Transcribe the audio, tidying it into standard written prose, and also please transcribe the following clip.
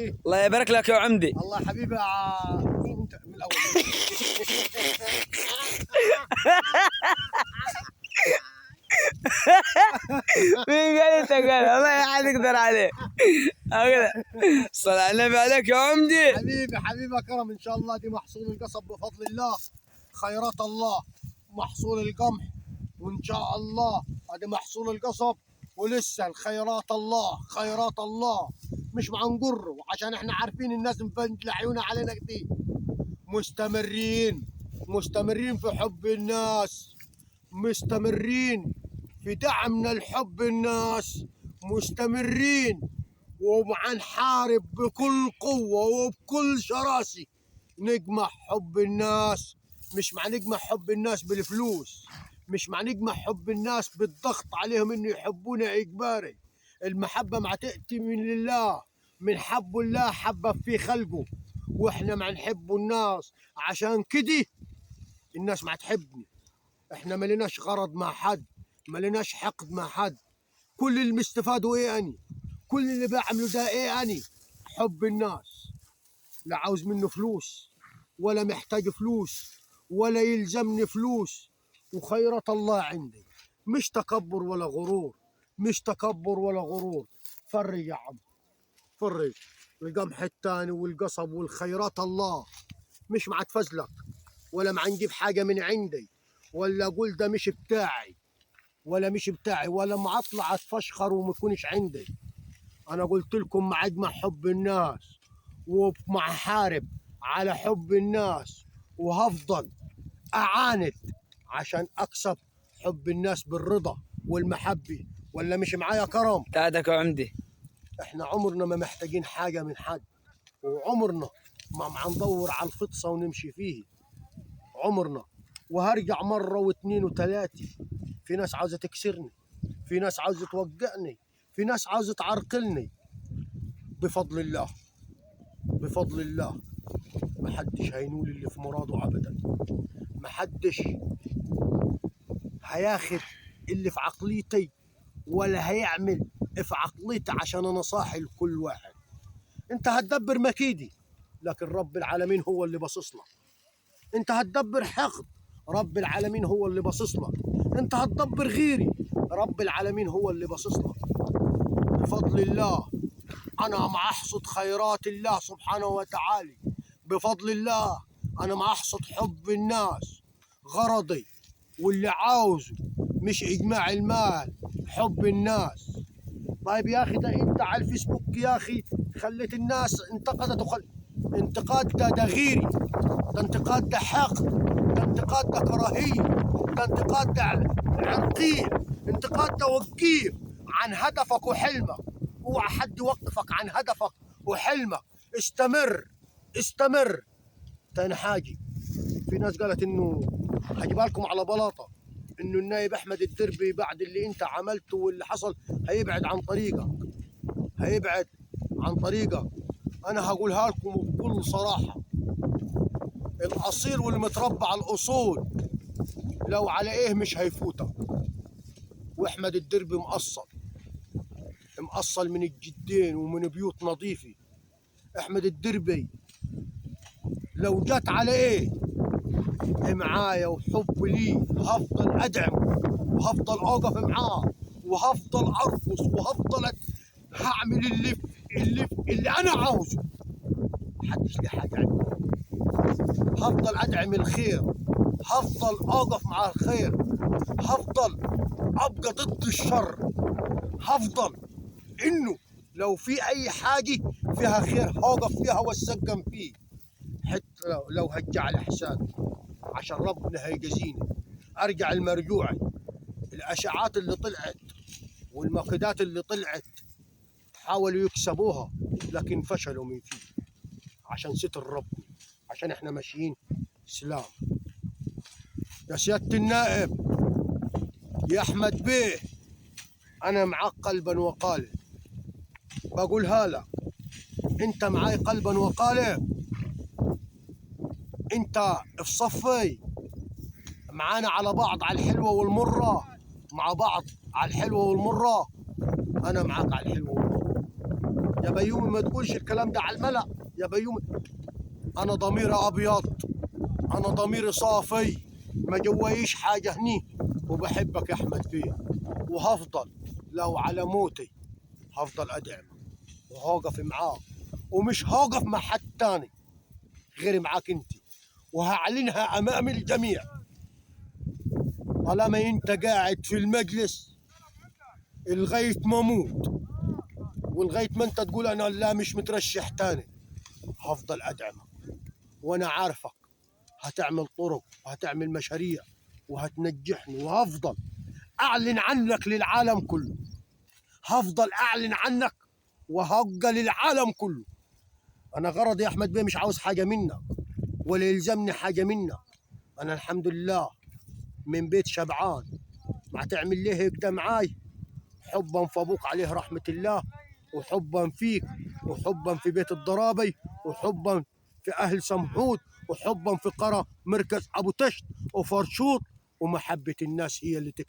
الله يبارك لك يا عمدي. الله حبيبي انت من الاول. مين قال انت قال؟ والله ما حد يقدر عليه. صلى على النبي عليك يا عمدي. حبيبي حبيبي يا كرم، ان شاء الله دي محصول القصب بفضل الله، خيرات الله، محصول القمح، وان شاء الله ادي محصول القصب ولسه الخيرات الله، خيرات الله مش مع نجر، عشان احنا عارفين الناس مفنجلة عيونها علينا كتير. مستمرين، مستمرين في حب الناس، مستمرين في دعمنا لحب الناس، مستمرين ومع نحارب بكل قوة وبكل شراسة نجمع حب الناس. مش مع نجمع حب الناس بالفلوس، مش مع نجمع حب الناس بالضغط عليهم انه يحبونا اجباري. المحبة مع تأتي من الله، من حب الله حبب في خلقه، واحنا مع نحب الناس، عشان كده الناس ما تحبني. احنا ما لناش غرض مع حد، ما لناش حقد مع حد. كل اللي مستفادة ايه اني؟ كل اللي بعمله ده ايه اني؟ حب الناس. لا عاوز منه فلوس، ولا محتاج فلوس، ولا يلزمني فلوس، وخيرة الله عندي. مش تكبر ولا غرور، مش تكبر ولا غرور. فرج يا عم، فرج. القمح الثاني والقصب والخيرات الله، مش مع تفزلك ولا مع نجيب حاجة من عندي، ولا أقول ده مش بتاعي ولا مش بتاعي، ولا ما أطلع أتفشخر وما يكونش عندي. أنا قلت لكم مع أجمع حب الناس، ومع حارب على حب الناس، وهفضل أعاند عشان أكسب حب الناس بالرضا والمحبة. ولا مش معايا كرم؟ تعادك يا عمدي. احنا عمرنا ما محتاجين حاجة من حد، وعمرنا ما ندور على الفطسة ونمشي فيه، عمرنا. وهرجع مرة واثنين وثلاثة. في ناس عاوزة تكسرني، في ناس عاوزة توقعني، في ناس عاوزة تعرقلني. بفضل الله، بفضل الله محدش هينول اللي في مراده أبدا، محدش هياخد اللي في عقليتي ولا هيعمل في عقليتي، عشان أنا صاحي لكل واحد. أنت هتدبر مكيدي، لكن رب العالمين هو اللي باصص لك. أنت هتدبر حقد، رب العالمين هو اللي باصص لك. أنت هتدبر غيري، رب العالمين هو اللي باصص لك. بفضل الله أنا مع أحصد خيرات الله سبحانه وتعالى. بفضل الله أنا مع أحصد حب الناس. غرضي واللي عاوزه مش إجماع المال، حب الناس. طيب يا أخي، ده أنت على الفيسبوك يا أخي خليت الناس انتقدت انتقاد ده غيري، ده انتقاد ده حقد، ده انتقاد ده كراهية، ده انتقاد ده عرقية، انتقاد ده وقيف عن هدفك وحلمك. اوعى حد يوقفك عن هدفك وحلمك. استمر، استمر. تاني حاجة، في ناس قالت انه هجيبها لكم على بلاطة، انه النايب احمد الدربي بعد اللي انت عملته واللي حصل هيبعد عن طريقك، هيبعد عن طريقك. انا هقولها لكم بكل صراحة، الاصيل والمتربع على الاصول لو على ايه مش هيفوتك. واحمد الدربي مقصر، مقصر من الجدين ومن بيوت نظيفة. احمد الدربي لو جت على ايه معايا وحب لي هفضل ادعمه، وهفضل اوقف معاه، وهفضل ارقص، وهفضل هعمل اللي انا عاوزه. محدش ليه حاجة عندي. هفضل ادعم الخير، هفضل اوقف مع الخير، هفضل ابقى ضد الشر، هفضل انه لو في اي حاجة فيها خير هوقف فيها واتسقم فيه، حتى لو هجع على حسابي، عشان ربنا هيجازيني. ارجع المرجوعي، الاشاعات اللي طلعت والمقيدات اللي طلعت حاولوا يكسبوها لكن فشلوا من فيه، عشان ستر ربنا، عشان احنا ماشيين سلام. يا سيادة النائب يا احمد بيه، انا معاك قلبا وقالب، بقولها لك، انت معاي قلبا وقالب، انت في صفي، معانا على بعض على الحلوة والمرة، مع بعض على الحلوة والمرة، انا معاك على الحلوة والمرة. يا بيومي ما تقولش الكلام ده على الملأ يا بيومي. انا ضميري ابيض، انا ضميري صافي، ما جوايش حاجة هني، وبحبك يا احمد بيه، وهفضل لو على موتي هفضل ادعمك وهوقف معاك، ومش هوقف مع حد تاني غير معاك انت، وهعلنها امام الجميع. طالما انت قاعد في المجلس لغاية ما اموت، ولغاية ما انت تقول انا لا مش مترشح تاني، هفضل ادعمك. وانا عارفك هتعمل طرق وهتعمل مشاريع وهتنجحني، وهفضل اعلن عنك للعالم كله، هفضل اعلن عنك وهبقى للعالم كله. انا غرضي يا احمد بيه مش عاوز حاجة منك ولا يلزمني حاجة منك، انا الحمد لله من بيت شبعان. ما تعمل ليه هيك ده معاي؟ حبا في ابوك عليه رحمه الله، وحبا فيك، وحبا في بيت الضرابي، وحبا في اهل سمحوت، وحبا في قرى مركز ابو تشت وفرشوط، ومحبه الناس هي اللي تكسب.